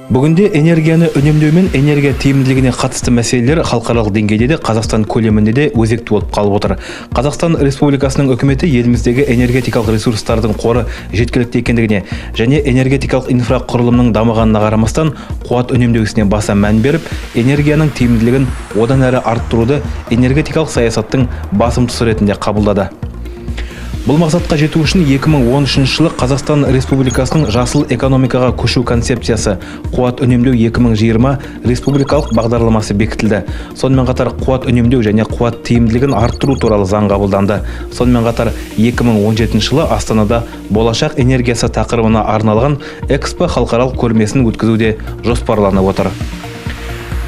Бүгінде энергияны үнемдеу мен энергия тиімділігіне қатысты мәселелер халықаралық деңгейде де, Қазақстан көлемінде де өзекті болып қалып отыр. Қазақстан Республикасының үкіметі еліміздегі энергетикалық ресурстардың қоры жеткілікті екендігіне және энергетикалық инфрақұрылымның дамығанына қарамастан қуат үнемдеу ісіне баса мән беріп, энергияның тиімділігін одан әрі арттыруды энергетикалық саясаттың басым тұсы ретінде қабылдады. Бұл мақсатқа жету үшін 2013 жылы Қазақстан Республикасының жасыл экономикаға көшу концепциясы «Қуат үнемдеу 2020» республикалық бағдарламасы бекітілді. Сонымен қатар қуат үнемдеу және қуат тиімділігін арттыру туралы заң қабылданды. Сонымен қатар 2017 жылы Астанада болашақ энергиясы тақырыбына арналған Экспо халықаралық көрмесін өткізу де жоспарланып отыр.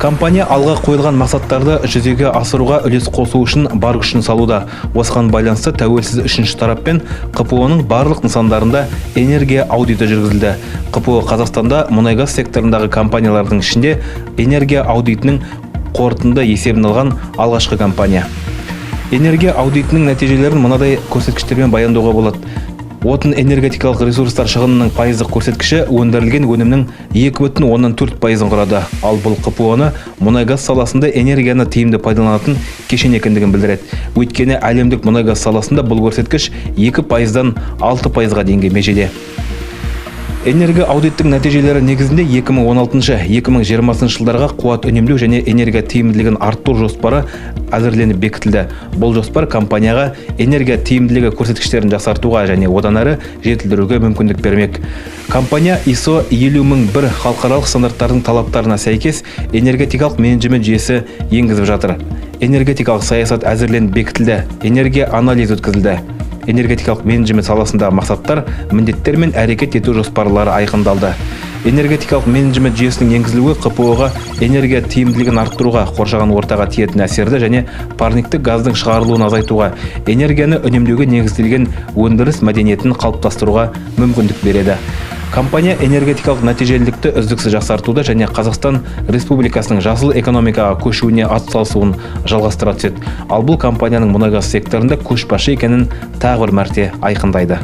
Компания алға қойылған мақсаттарды жүзеге асыруға үлес қосу үшін бар күшін салуда. Осыған байланысты тәуелсіз үшінші тараппен ҚПО-ның барлық нысандарында энергия аудиті жүргізілді. ҚПО Қазақстанда мұнай-газ секторындағы компаниялардың ішінде энергия аудитінің қорытынды есебін алған алғашқы компания. Энергия аудитінің нәтижелерін мынадай көрсеткіштермен баяндауға болады. Отын энергетикалық ресурстар шығынының пайыздық көрсеткіші өндірілген өнімнің 2,4%-ын құрады. Ал бұл ҚПО-ны мұнай-газ саласында энергияны тиімді пайдаланатын кешен екендігін білдіреді. Өйткені әлемдік мұнай-газ саласында бұл көрсеткіш 2%-дан 6%-ға дейінгі межеде. Энергия аудиттің нәтижелері негізінде 2016-2020 жылдарға қуат үнемдеу және энергия тиімділігін арттыру жоспары әзірленіп бекітілді. Бұл жоспар компанияға энергия тиімділігі көрсеткіштерін жақсартуға және одан әрі жетілдіруге мүмкіндік бермек. Компания ISO 50001 халықаралық стандарттардың талаптарына сәйкес энергетикалық менеджмент жүйесі енгізіп жатыр. Энергетикалық саясат әзірленіп бекітілді, энергия анализ өткізілді. Энергетикалық менеджмент саласындағы мақсаттар, міндеттер мен әрекет ету жоспарлары айқындалды. Энергетикалық менеджмент жүйесінің енгізілуі ҚПО-ға энергия тиімділігін арттыруға, қоршаған ортаға тиетін әсерді және парниктік газдың шығарылуын азайтуға, энергияны үнемдеуге негізделген өндіріс мәдениетін қалыптастыруға мүмкіндік береді. Компания энергетикалық нәтижелілікті үздіксіз жақсартуда және Қазақстан Республикасының жасыл экономикаға көшуіне атсалысуын жалғастыра түседі. Ал бұл компанияның мұнай-газ секторында көшбасшы екенін тағы бір мәрте айқындайды.